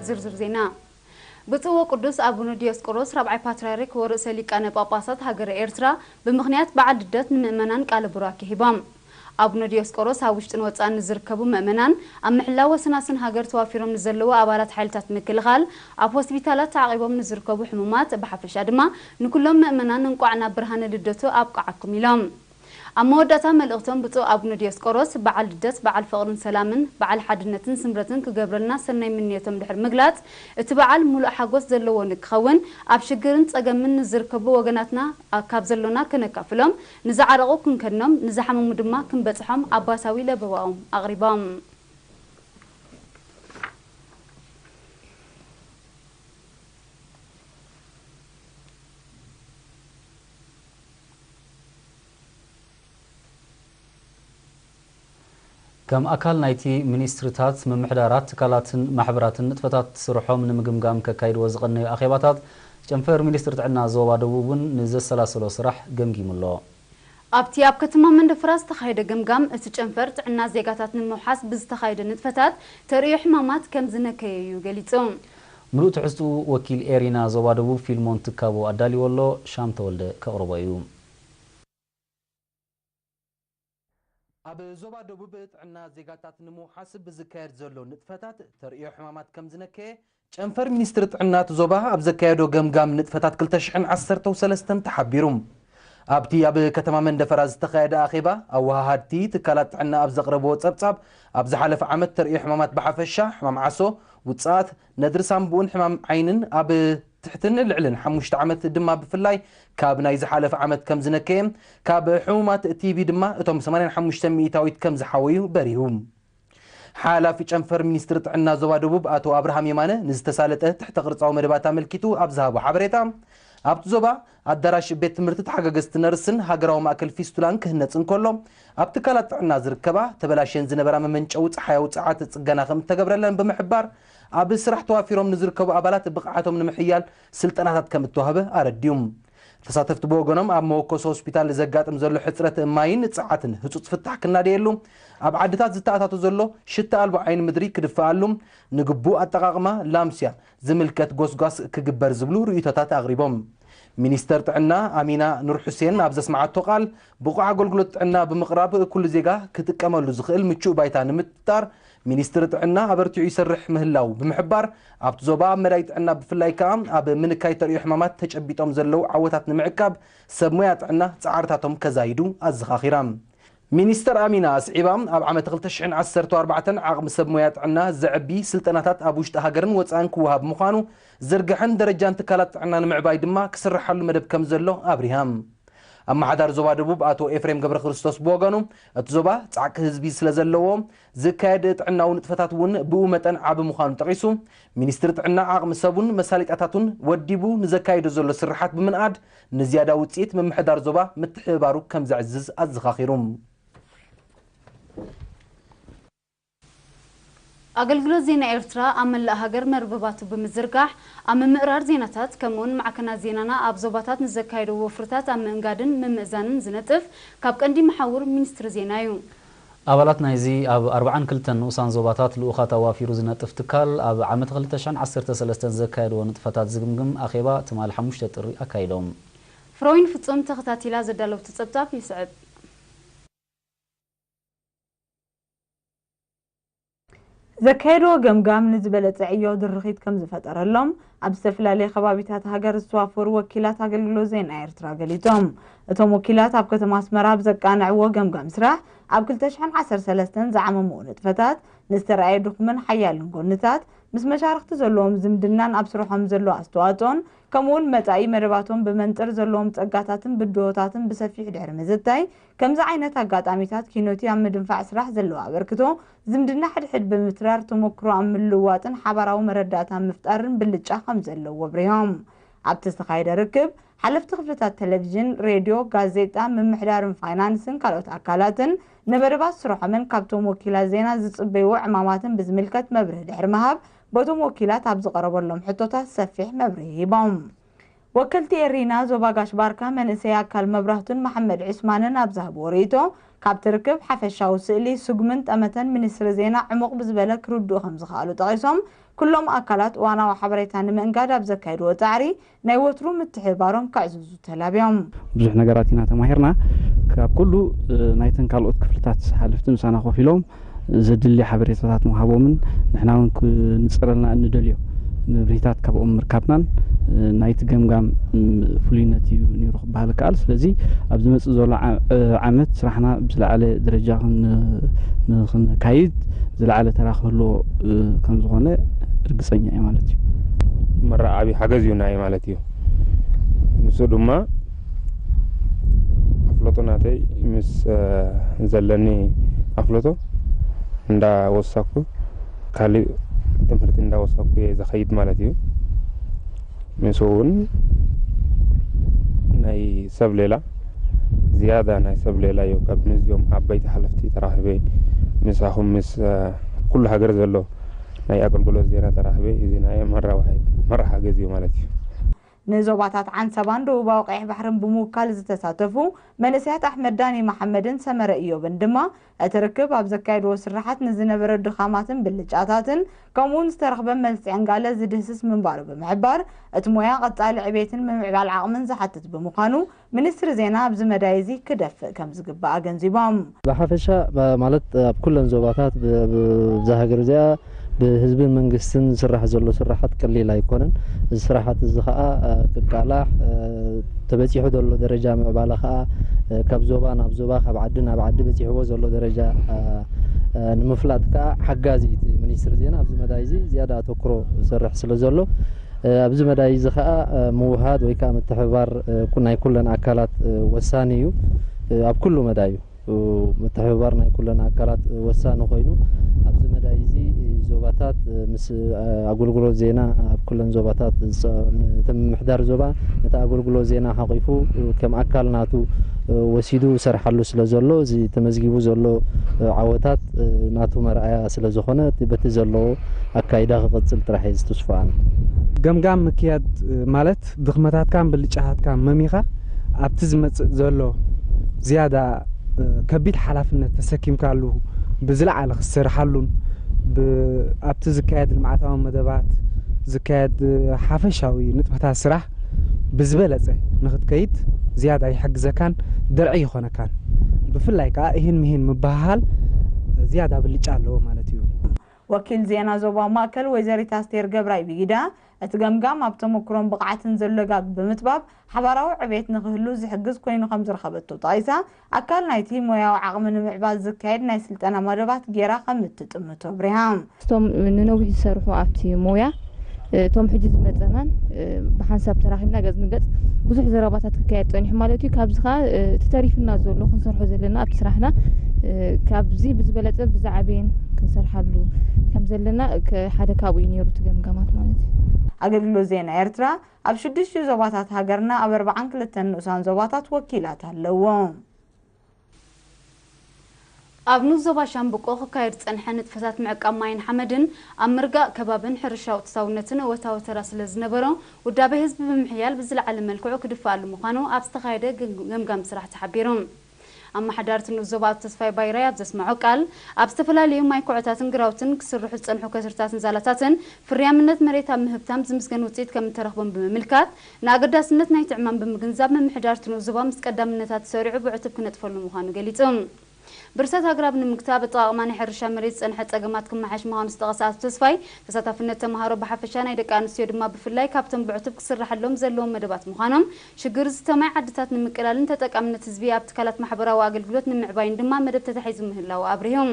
ዝርዝር ዜና። ብፁዕ ወቅዱስ ኣቡነ ዲዮስቆሮስ ራብዓይ ፓትርያርክ ወርእሰ ሊቃነ ጳጳሳት ሃገረ ኤርትራ ብምኽንያት በዓል ልደት ንምእመናን ቃለ ቡራኬ ሂቦም። ኣቡነ ዲዮስቆሮስ ኣብ ውሽጥን ወጻእን ንዝርከቡ ምእመናን፣ ኣብ ምሕላው ወሰናስን ሃገር ተዋፊሮም ንዘለዉ ኣባላት ሓይልታት ምክልኻል፣ ኣብ ሆስፒታላት ተዓቒቦም ንዝርከቡ ሕሙማት ብሓፈሻ ድማ ንኩሎም ምእመናን እንቋዕ ናብ ብርሃነ ልደቱ ኣብቅዓኩም ኢሎም። ኣብ መወዳእታ መልእኽቶም ብፁዕ ኣቡነ ዲዮስቆሮስ በዓል ልደት በዓል ፍቕርን ሰላምን በዓል ሓድነትን ስምረትን ክገብረልና ሰናይ ምንዮቶም ድሕሪ ምግላጽ፣ እቲ በዓል ሙሉእ ሓጎስ ዘለዎ ንክኸውን ኣብ ሽግርን ጸገምን ንዝርከቡ ወገናትና ካብ ዘሎና ክነካፍሎም፣ ንዝዓረቑ ክንከድኖም፣ ንዝሓመሙ ድማ ክንበጽሖም ኣባሳዊ ለበዋኦም ኣቕሪቦም። ከም ኣካል ናይቲ ሚኒስትሪታት፣ ምምሕዳራት፣ ትካላትን ማሕበራትን ንጥፈታት ስርሖም ንምግምጋም ከካይድዎ ዝቐነዩ ኣኼባታት፣ ጨንፈር ሚኒስትሪ ጥዕና ዞባ ደቡብ እውን ንዘሰላሰሎ ስራሕ ገምጊሙ ኣሎ። ኣብቲ ኣብ ከተማ መንደፈራ ዝተኻየደ ገምጋም፣ እቲ ጨንፈር ጥዕና ዜጋታት ንምውሓስ ብዝተኻየደ ንጥፈታት ተርእዮ ሕማማት ከም ዝነከየ እዩ ገሊጹ። ምሉእ ትሕዝትኡ ወኪል ኤሪና ዞባ ደቡብ ፊልሞን ትካቦ ኣዳልዎ ኣሎ። ሻም ተወልደ ከቕርቦ እዩ። ኣብ ዞባ ደቡብ ጥዕና ዜጋታት ንምውሓስ ብዝካየድ ዘሎ ንጥፈታት ተርእዮ ሕማማት ከም ዝነከየ ጨንፈር ሚኒስትሪ ጥዕና እቲ ዞባ ኣብ ዘካየዶ ገምጋም ንጥፈታት ክልተ ሽሕን ዓሰርተው ሰለስተን ተሓቢሩ። ኣብቲ ኣብ ከተማ መንደፈራ ዝተኻየደ ኣኼባ፣ ኣወሃሃድቲ ትካላት ጥዕና ኣብ ዘቕረብዎ ጸብጻብ፣ ኣብ ዝሓለፈ ዓመት ተርእዮ ሕማማት ብሓፈሻ፣ ሕማም ዓሶ፣ ውጽኣት፣ ነድሪ ሳንቡእን ሕማም ዓይንን ኣብ ትሕትን ልዕልን ሓሙሽተ ዓመት ድማ ብፍላይ ካብ ናይ ዝሓለፈ ዓመት ከም ዝነከየ፣ ካብ ሕሙማት ቲቢ ድማ እቶም ሰማንያን ሓሙሽተ ሚእታዊት ከም ዝሓወዩ በሪሁ። ሓላፊ ጨንፈር ሚኒስትሪ ጥዕና ዞባ ደቡብ ኣቶ ኣብርሃም የማነ ንዝተሳለጠ ትሕተ ቅርጻዊ መደባት ኣመልኪቱ ኣብ ዝሃቦ ሓበሬታ፣ ኣብቲ ዞባ ኣዳራሽ ቤት ትምህርቲ ተሓጋገዝቲ ነርስን ሃገራዊ ማእከል ፊስቱላን ክህነጽ እንከሎ፣ ኣብ ትካላት ጥዕና ዝርከባ ተበላሽየን ዝነበራ መመንጨዊ ጸሓያዊ ጸዓት ጽገና ከም እተገብረለን ብምሕባር፣ ኣብ ስራሕ ተዋፊሮም ንዝርከቡ ኣባላት ብቕዓቶም ንምሕያል ስልጠናታት ከም እተዋህበ ኣረዲኡ። ተሳተፍቲ ብወገኖም፣ ኣብ መወከሲ ሆስፒታል ዘጋጥም ዘሎ ሕጽረት ማይን ጸዓትን ህጹጽ ፍታሕ ክናደየሉ፣ ኣብ ዓድታት ዝተኣታቶ ዘሎ ሽታ ኣልቦ ዓይኒ ምድሪ ክድፈኣሉ፣ ንግቡእ ኣጠቓቕማ ላምስያ ዝምልከት ጎስጓስ ክግበር ዝብሉ ርእይቶታት ኣቕሪቦም። ሚኒስተር ጥዕና ኣሚና ኑር ሑሴን ኣብ ዘስመዓቶ ቃል፣ ብቑዕ ኣገልግሎት ጥዕና ብምቕራብ ኩሉ ዜጋ ክጥቀመሉ ዝኽእል ምቹእ ባይታ ንምፍጣር ሚኒስትሪ ጥዕና ኣበርቲዑ ይሰርሕ ምህላው ብምሕባር፣ ኣብቲ ዞባ ኣብ መዳይ ጥዕና ብፍላይ ከኣ ኣብ ምንካይ ተርእዮ ሕማማት ተጨቢጦም ዘለዉ ዓወታት ንምዕቃብ ሰብ ሞያ ጥዕና ጻዕርታቶም ከዛይዱ ኣዘኻኺራ። ሚኒስተር ኣሚና ኣስዒባ፣ ኣብ ዓመት ክልተ ሽሕን ዓሰርተው ኣርባዕተን ዓቕሚ ሰብ ሞያ ጥዕና ዘዕቢ ስልጠናታት ኣብ ውሽጢ ሃገርን ወጻእን ክወሃብ ምዃኑ፣ ዝርግሐን ደረጃን ትካላት ጥዕና ንምዕባይ ድማ ክስርሓሉ መደብ ከም ዘሎ ኣብሪሃ። ኣመሓዳሪ ዞባ ደቡብ ኣቶ ኤፍሬም ገብረክርስቶስ ብወገኑ፣ እቲ ዞባ ጻዕቂ ህዝቢ ስለ ዘለዎ፣ ዝካየድ ጥዕናዊ ንጥፈታት እውን ብኡ መጠን ዓቢ ምዃኑ ጠቒሱ፣ ሚኒስትሪ ጥዕና ዓቕሚ ሰቡን መሳለጥያታቱን ወዲቡ ንዘካይዶ ዘሎ ስርሓት ብምንኣድ፣ ንዝያዳ ውጽኢት ምምሕዳር ዞባ ምትሕብባሩ ከም ዘዕዝዝ ኣዘኻኺሩ። ኣገልግሎት ዜና ኤርትራ ኣብ መላእ ሃገር መርበባቱ ብምዝርጋሕ፣ ኣብ ምምእራር ዜናታት፣ ከምኡውን ማዕከናት ዜናና ኣብ ዞባታት ንዘካየዶ ወፍርታት ኣብ ምእንጋድን ምምእዛንን ዝነጥፍ ካብ ቀንዲ መሓውር ሚኒስትሪ ዜና እዩ። ኣባላት ናይዚ ኣብ ኣርብዓን ክልተን ንኡሳን ዞባታት ልኡኻት ኣዋፊሩ ዝነጥፍ ትካል፣ ኣብ ዓመት ክልተ ሽሕን ዓሰርተ ሰለስተን ዘካየድዎ ንጥፈታት ዝግምግም ኣኼባ ትማሊ ሓሙሽተ ጥሪ ኣካይዶም። ፍሮይን ፍጹም ተኸታቲላ ዘዳለወቶ ጸብጻብ ይስዕብ። ዘካየድዎ ገምጋም ንዝበለጸ ዕዮ ድርኺት ከም ዝፈጠረሎም ኣብ ዝተፈላለየ ከባቢታት ሃገር ዝተዋፈሩ ወኪላት ኣገልግሎት ዜና ኤርትራ ገሊጾም። እቶም ወኪላት ኣብ ከተማ ኣስመራ ኣብ ዘቃንዕዎ ገምጋም ስራሕ፣ ኣብ ክልተ ሽሕን ዓሰርተ ሰለስተን ዝዓመምኡ ንጥፈታት፣ ንዝተረኣየ ድኹምን ሓያልን ጎንታት፣ ምስ መሻርኽቲ ዘለዎም ዝምድናን ኣብ ስርሖም ዘሎ ኣስተዋጽኦን፣ ከምኡውን መጻኢ መደባቶም ብመንጽር ዘለዎም ጸጋታትን ብድሆታትን ብሰፊሕ ድሕሪ ምዝታይ፣ ከምዚ ዓይነት ኣጋጣሚታት ኪኖቲ ኣብ ምድንፋዕ ስራሕ ዘለዎ ኣበርክቶ፣ ዝምድና ሕድሕድ ብምትራር፣ ተመክሮ ኣብ ምልውዋጥን ሓባራዊ መረዳእታ ምፍጣርን ብልጫ ከም ዘለዎ ኣብሪሆም። ኣብቲ ዝተኻየደ ርክብ፣ ሓለፍቲ ክፍልታት ቴሌቪዥን፣ ሬድዮ፣ ጋዜጣ፣ ምምሕዳርን ፋይናንስን ካልኦት ኣካላትን ንመደባት ስርሖምን ካብቶም ወኪላት ዜና ዝጽበይዎ ዕማማትን ብዝምልከት መብርሂ ድሕሪ ምሃብ፣ በቶም ወኪላት ኣብ ዝቐረበሎም ሕቶታት ሰፊሕ መብርሂ ሂቦም። ወከልቲ ኤሪና ዞባ ጋሽ ባርካ መንእሰይ ኣካል መብራህቱን መሓመድ ዑስማንን ኣብ ዝሃብዎ ርእይቶ፣ ካብቲ ርክብ ሓፈሻዊ ስእሊ ስጉምን ጠመተን ሚኒስትሪ ዜና ዕሙቕ ብዝበለ ክርድኡ ከም ዝኸኣሉ ጠቒሶም፣ ኩሎም ኣካላት እዋናዊ ሓበሬታ ንምእንጋድ ኣብ ዘካየድዎ ጻዕሪ ናይ ወትሩ ምትሕብባሮም ከዕዝዙ ተላብዮም። ብዙሕ ነገራት ኢና ተማሂርና። ካብ ኩሉ ናይተን ካልኦት ክፍልታት ሓለፍቲ ምሳና ኮፍ ኢሎም ዘድሊ ሓበሬታታት ምሃቦምን ንሕና እውን ክንፅረልና እንደልዮ መብርሂታት ካብኦም ምርካብናን ናይቲ ገምጋም ፍሉይነት እዩ ነይሩ ክበሃል ይከኣል። ስለዚ ኣብ ዝመፅእ ዘሎ ዓመት ስራሕና ብዝለዓለ ደረጃ ንክነካይድ ዝለዓለ ተራ ክህልዎ ከምዝኾነ ርግፀኛ እየ ማለት እዩ። መራ ዓብዪ ሓገዝ እዩ ናይ ማለት እዩ። ምስኡ ድማ ኣፍለጦ ናተይ ምስ ዘለኒ ኣፍለጦ እንዳወሳኩ ካልእ ትምህርቲ እንዳወሳኩ እየ ዝኸይድ ማለት እዩ። ምስኡ እውን ናይ ሰብ ሌላ ዝያዳ ናይ ሰብ ሌላ እዩ። ካብ ምስዚኦም ዓበይቲ ሓለፍቲ ተራኺበ ምሳኹም ምስ ኩሉ ሃገር ዘሎ ናይ ኣገልግሎት ዜና ተራኺበ እዚ ናይ መራባሒ መርሓ ገዝ እዩ ማለት እዩ። ንዞባታት ዓንሰባን ደቡባዊ ቀይሕ ባሕርን ብምውካል ዝተሳተፉ መንእሰያት ኣሕመድ ዳኒ መሓመድን ሰመረ እዮብን ድማ እቲ ርክብ ኣብ ዘካየድዎ ስራሓት ንዝነበረ ድኻማትን ብልጫታትን ከምኡውን ዝተረኽበ መልሲ ዕንጋለ ዝድህስስ ምንባሩ ብምሕባር እቲ ሞያ ቀጻሊ ዕቤትን ምምዕባል ዓቕምን ዝሓትት ብምዃኑ ሚኒስትሪ ዜና ኣብዚ መዳይ እዚ ክደፍእ ከም ዝግባእ ኣገንዚቦም። ብሓፈሻ ማለት ኣብ ኩለን ዞባታት ብዛ ሃገር እዚኣ ብህዝብን መንግስትን ዝስራሕ ዘሎ ስራሓት ቀሊል ኣይኮነን። እዚ ስራሓት እዚ ከዓ ክቃላሕ ተበፂሑ ዘሎ ደረጃ ምዕባለ ከዓ ካብ ዞባ ናብ ዞባ ካብ ዓዲ ናብ ዓዲ በፂሕዎ ዘሎ ደረጃ ንምፍላጥ ከዓ ሓጋዚ እቲ ሚኒስትሪ ዜና ኣብዚ መዳይ እዚ ዝያዳ ኣተኩሮ ዝሰርሕ ስለ ዘሎ ኣብዚ መዳይ እዚ ከዓ ምውሃድ ወይ ከዓ ምትሕብባር ናይ ኩለን ኣካላት ወሳኒ እዩ። ኣብ ኩሉ መዳይ እዩ ምትሕብባር ናይ ኩለን ኣካላት ወሳኒ ኮይኑ ኣብዚ መዳይ እዚ ዞባታት ምስ ኣገልግሎት ዜና ኣብ ኩለን ዞባታት እቲ ምምሕዳር ዞባ ነቲ ኣገልግሎት ዜና ሓቂፉ ከም ኣካል ናቱ ወሲዱ ሰርሓሉ ስለ ዘሎ እዚ ተመዝጊቡ ዘሎ ዓወታት ናቱ መርኣያ ስለ ዝኾነ በቲ ዘለዎ ኣካይዳ ክቕፅል ጥራሕ እየ ዝትስፎ ኣነ። ገምጋም ምክያድ ማለት ድኽመታትካን ብልጫታትካን መሚኻ ኣብቲ ዝመፅእ ዘሎ ዝያዳ ከቢድ ሓላፍነት ተሰኪምካሉ ብዝለዓለ ክትሰርሓሉን ኣብቲ ዝካየድ ልምዓታዊ መደባት ዝካየድ ሓፈሻዊ ንጥፈታት ስራሕ ብዝበለፀ ንክትከይድ ዝያዳ ይሕግዘካን ድርዒ ይኾነካን። ብፍላይ ከዓ እሂን ምሂን ምበሃሃል ዝያዳ ብልጫ ኣለዎ ማለት እዩ። ወኪል ዜና ዞባ ማእከል ወይዘሪት ኣስቴር ገብራይ ብጊዳ እቲ ገምጋም ኣብ ተመክሮን ብቕዓትን ዘሎ ጋግ ብምጥባብ ሓባራዊ ዕቤት ንክህሉ ዝሕግዝ ኮይኑ ከም ዝረኸበቶ ጠቒሳ፣ ኣካል ናይቲ ሞያዊ ዓቕሚ ንምዕባል ዝካየድ ናይ ስልጠና መደባት ጌራ ከም እትጥምቶ ኣብሪሃ። እቶም ንነዊሕ ዝሰርሑ ኣብቲ ሞያ እቶም ሕጂ ዝመፀናን ብሓንሳብ ተራኺብና ገፅ ንገፅ ብዙሕ ዘረባታት ክካየድ ፀኒሑ ማለት እዩ። ካብዚ ከዓ እቲ ተሪፍና ዘሎ ክንሰርሖ ዘለና ኣብቲ ስራሕና ካብዚ ብዝበለፀ ብዝዓበየን ክንሰርሓሉ ከም ዘለና ሓደ ካብኡ እዩ ነይሩ እቲ ገምጋማት ማለት እዩ። ኣገልግሎት ዜና ኤርትራ ኣብ ሽዱሽቲኡ ዞባታት ሃገርና ኣብ ኣርባዓን ክልተን ንኡሳን ዞባታት ወኪላት ኣለዎ። ኣብ ንኡስ ዞባ ሻምብቆ ክካየድ ዝጸንሐ ንጥፈታት ምዕቃብ ማይን ሓመድን ኣብ ምርጋእ ከባብን ሕርሻዊ ውጽኢታውነትን እወታዊ ተራ ስለ ዝነበሮ፣ ውዳበ ህዝቢ ብምሕያል ብዝለዓለ መልክዑ ክድፈኣሉ ምዃኑ ኣብ ዝተኻየደ ገም-፣ ገምጋም ስራሕ ተሓቢሩ። ኣመሓዳሪ እቲ ንኡስ ዞባ ኣቶ ተስፋይ ባይራይ ኣብ ዘስመዖ ቃል፣ ኣብ ዝተፈላለዩ ማይ ኩዖታትን ግራውትን ክስርሑ ዝጸንሑ ከስርታትን ዛላታትን ፍርያምነት መሬት ኣብ ምህብታም ዝምስገን ውጽኢት ከም እተረኽቦም ብምምልካት፣ ንኣገዳስነት ናይቲ ዕማም ብምግንዛብ፣ ምምሕዳር እቲ ንኡስ ዞባ ምስ ቀዳምነታት ተሰሪዑ ብዕቱብ ክነጥፈሉ ምዃኑ ገሊጹ። ብርሰት ኣግራብ ንምግታእ፣ ኣብ ኣጠቓቕማ ናይ ሕርሻ መሬት ዝጸንሐ ጸገማት ክመሓየሽ ምዃኑ ዝጠቐሰ ኣቶ ተስፋይ፣ ተሳታፍነት ተመሃሮ ብሓፈሻ ናይ ደቂ ኣንስትዮ ድማ ብፍላይ ካብቶም ብዕቱብ ክስራሓሎም ዘለዎም መደባት ምዃኖም፣ ሽግር ዝስተ ማይ ዓድታት ንምቅላልን ተጠቃምነት ህዝቢ ኣብ ትካላት ማሕበራዊ ኣገልግሎት ንምዕባይን ድማ መደብ ተታሒዙ ምህላዉ ኣብሪሁ።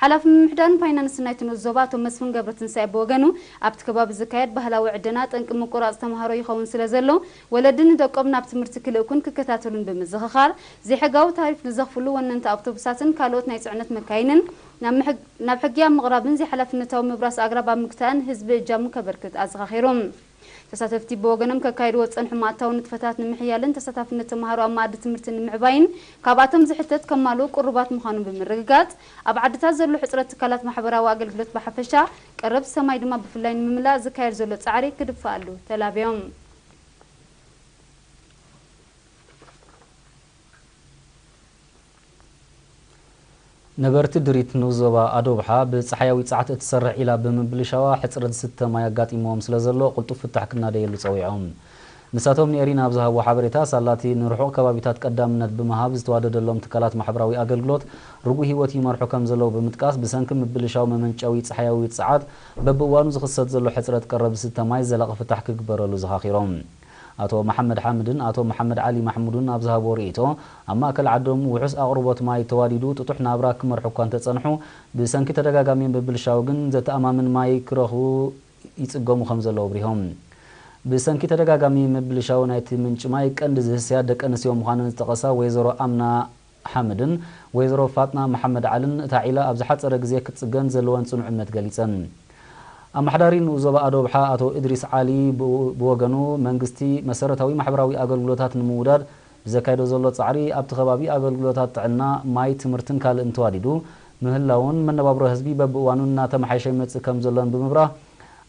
ሓላፊ ምምሕዳርን ፋይናንስን ናይቲ ንኡስ ዞባ ኣቶ መስፍን ገብረትንሳኤ ብወገኑ፣ ኣብቲ ከባቢ ዝካየድ ባህላዊ ዕደና ጠንቂ ምቁራጽ ተምሃሮ ይኸውን ስለ ዘሎ፣ ወለዲ ንደቆም ናብ ትምህርቲ ክልእኩን ክከታተሉን ብምዝኽኻር፣ ዘይሕጋዊ ታሪፍ ንዘኽፍሉ ወነንቲ ኣውቶቡሳትን ካልኦት ናይ ጽዕነት መካይንን ናብ ምሕግ-፣ ናብ ሕጊ ኣብ ምቕራብን ዘይሓላፍነታዊ ምብራስ ኣግራብ ኣብ ምግታእን ህዝቢ እጃሙ ከበርክት ኣዘኻኺሩ። ተሳተፍቲ ብወገኖም ከካይድዎ ዝጸንሑ መኣታዊ ንጥፈታት ንምሕያልን ተሳታፍነት ተምሃሮ ኣብ መኣዲ ትምህርቲ ንምዕባይን ካብኣቶም ዝሕተት ከማልኡ ቅሩባት ምዃኖም ብምርግጋጽ፣ ኣብ ዓድታት ዘሎ ሕጽረት ትካላት ማሕበራዊ ኣገልግሎት ብሓፈሻ፣ ቀረብ ዝስተ ማይ ድማ ብፍላይ ንምምላእ ዝካየድ ዘሎ ጻዕሪ ክድፈኣሉ ተላብዮም። ነበርቲ ድሪት ንኡስ ዞባ ኣዶብሓ ብጸሓያዊ ጸዓት እትሰርሕ ዒላ ብምብልሻዋ ሕጽረት ዝስተ ማይ ኣጋጢምዎም ስለ ዘሎ ቅልጡፍ ፍታሕ ክናደየሉ ጸዊዖም። ንሳቶም ንኤሪና ኣብ ዝሃብዎ ሓበሬታ፣ ሳላቲ ንርሑቕ ከባቢታት ቀዳምነት ብምሃብ ዝተዋደደሎም ትካላት ማሕበራዊ ኣገልግሎት ርጉእ ህይወት ይመርሑ ከም ዘለዉ ብምጥቃስ፣ ብሰንኪ ምብልሻው መመንጨዊ ጸሓያዊ ጸዓት በብእዋኑ ዝኽሰት ዘሎ ሕጽረት ቀረብ ዝስተ ማይ ዘላቒ ፍታሕ ክግበረሉ ዘኻኺሮም። ኣቶ መሓመድ ሓምድን ኣቶ መሓመድ ዓሊ ማሕሙድን ኣብ ዝሃብዎ ርእይቶ፣ ኣብ ማእከል ዓዶም ውሑስ ኣቕርቦት ማይ ተዋዲዱ ጥጡሕ ናብራ ክመርሑ እኳ እንተጸንሑ፣ ብሰንኪ ተደጋጋሚ ምብልሻው ግን ዘተኣማምን ማይ ክረኽቡ ይጽገሙ ከም ዘለዉ ኣብሪሆም። ብሰንኪ ተደጋጋሚ ምብልሻው ናይቲ ምንጪ ማይ ቀንዲ ዝህሰያ ደቂ ኣንስትዮ ምዃነን ዝጠቐሳ ወይዘሮ ኣምና ሓምድን ወይዘሮ ፋጥና መሓመድ ዓልን፣ እታ ዒላ ኣብ ዝሓጸረ ግዜ ክትጽገን ዘለወን ጽኑዕ እምነት ገሊጸን። ኣመሓዳሪ ንኡስ ዞባ ኣዶብሓ ኣቶ እድሪስ ዓሊ ብወ-፣ ብወገኑ፣ መንግስቲ መሰረታዊ ማሕበራዊ ኣገልግሎታት ንምውዳድ ብዘካየዶ ዘሎ ጻዕሪ፣ ኣብቲ ከባቢ ኣገልግሎታት ጥዕና፣ ማይ፣ ትምህርትን ካልእን ተዋዲዱ ምህላውን መነባብሮ ህዝቢ በብእዋኑ እናተመሓየሸ ይመጽእ ከም ዘሎን ብምብራህ፣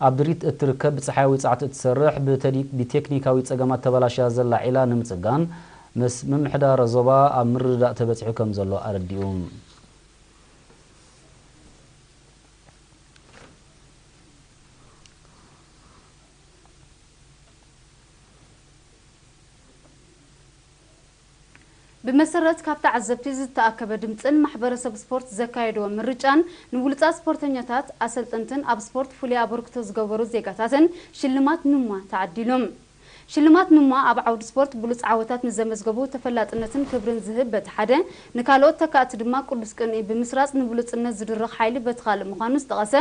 ኣብ ድሪት እትርከብ ብጸሓያዊ ጸዓት እትሰርሕ ብተዲ-፣ ብቴክኒካዊ ጸገማት ተበላሽያ ዘላ ዒላ ንምጽጋን ምስ ምምሕዳር ዞባ ኣብ ምርድዳእ ተበጺሑ ከም ዘሎ ኣረዲኡ። ብመሰረት ካብ ተዓዘብቲ ዝተኣከበ ድምፅን ማሕበረሰብ ስፖርት ዘካየድዎ ምርጫን ንብሉፃት ስፖርተኛታት፣ ኣሰልጠንትን ኣብ ስፖርት ፍሉይ ኣበርክቶ ዝገበሩ ዜጋታትን ሽልማት ኑማ ተዓዲሉ። ሽልማት ኑማ ኣብ ዓውዲ ስፖርት ብሉፅ ዓወታት ንዘመዝገቡ ተፈላጥነትን ክብርን ዝህብ በቲ ሓደ፣ ንካልኦት ተካእቲ ድማ ቅዱስ ቅንኢ ብምስራፅ ንብሉፅነት ዝድርኽ ሓይሊ በቲ ካልእ ምዃኑ ዝጠቐሰ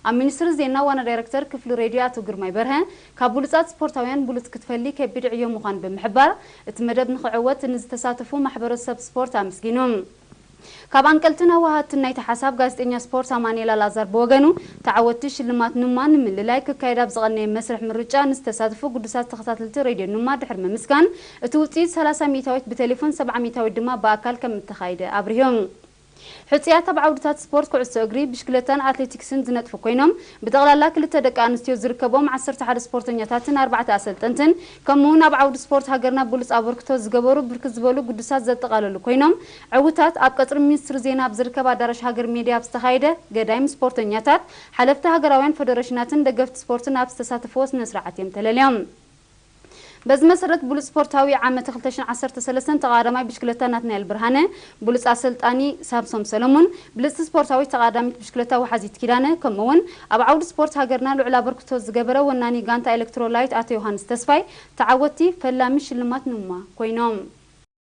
ኣብ ሚኒስትሪ ዜና ዋና ዳይሬክተር ክፍሊ ሬድዮ ኣቶ ግርማይ በርሀ፣ ካብ ብሉፃት ስፖርታውያን ብሉፅ ክትፈሊ ከቢድ ዕዮ ምዃኑ ብምሕባር፣ እቲ መደብ ንኽዕወት ንዝተሳተፉ ማሕበረሰብ ስፖርት ኣመስጊኑ። ካብ ኣንቀልትን ኣዋሃድትን ናይቲ ሓሳብ ጋዜጠኛ ስፖርት ኣማኑኤል ኣልኣዛር ብወገኑ፣ ተዓወትቲ ሽልማት ኑማ ንምልላይ ክካየድ ኣብ ዝቐነየ መስርሕ ምርጫ ንዝተሳተፉ ግዱሳት ተኸታተልቲ ሬድዮ ኑማ ድሕሪ ምምስጋን፣ እቲ ውፅኢት ሰላሳ ሚእታዊት ብቴሌፎን፣ ሰብዓ ሚእታዊት ድማ ብኣካል ከም እተኻየደ ኣብሪሁ። ሕጹያት ኣብ ዓውድታት ስፖርት ኩዕሶ እግሪ፣ ብሽክለታን ኣትሌቲክስን ዝነጥፉ ኮይኖም፣ ብጠቕላላ ክልተ ደቂ ኣንስትዮ ዝርከቦም ዓሰርተ ሓደ ስፖርተኛታትን ኣርባዕተ ኣሰልጠንትን፣ ከምኡውን ኣብ ዓውዲ ስፖርት ሃገርና ብሉጽ ኣበርክቶ ዝገበሩ ብርክት ዝበሉ ግዱሳት ዘጠቓለሉ ኮይኖም፣ ዕውታት ኣብ ቀጽሪ ሚኒስትሪ ዜና ኣብ ዝርከብ ኣዳራሽ ሃገር ሜድያ ኣብ ዝተኻየደ ገዳይም ስፖርተኛታት፣ ሓለፍቲ ሃገራውያን ፈደረሽናትን ደገፍቲ ስፖርትን ኣብ ዝተሳተፍዎ ስነ ስርዓት እዮም ተለልዮም። በዚ መሰረት ብሉጽ ስፖርታዊ ዓመት ክልተ ሽሕን ዓሰርተ ሰለስተን ተቐዳዳማይ ብሽክለታ ናትናኤል ብርሃነ፣ ብሉጽ ኣሰልጣኒ ሳምሶም ሰለሙን፣ ብልጽቲ ስፖርታዊት ተቐዳዳሚት ብሽክለታ ወሓዚት ኪዳነ፣ ከምኡውን ኣብ ዓውዲ ስፖርት ሃገርና ልዑል ኣበርክቶ ዝገበረ ወናኒ ጋንታ ኤሌክትሮላይት ኣቶ ዮሃንስ ተስፋይ ተዓወትቲ ፈላሚ ሽልማት ኑማ ኮይኖም።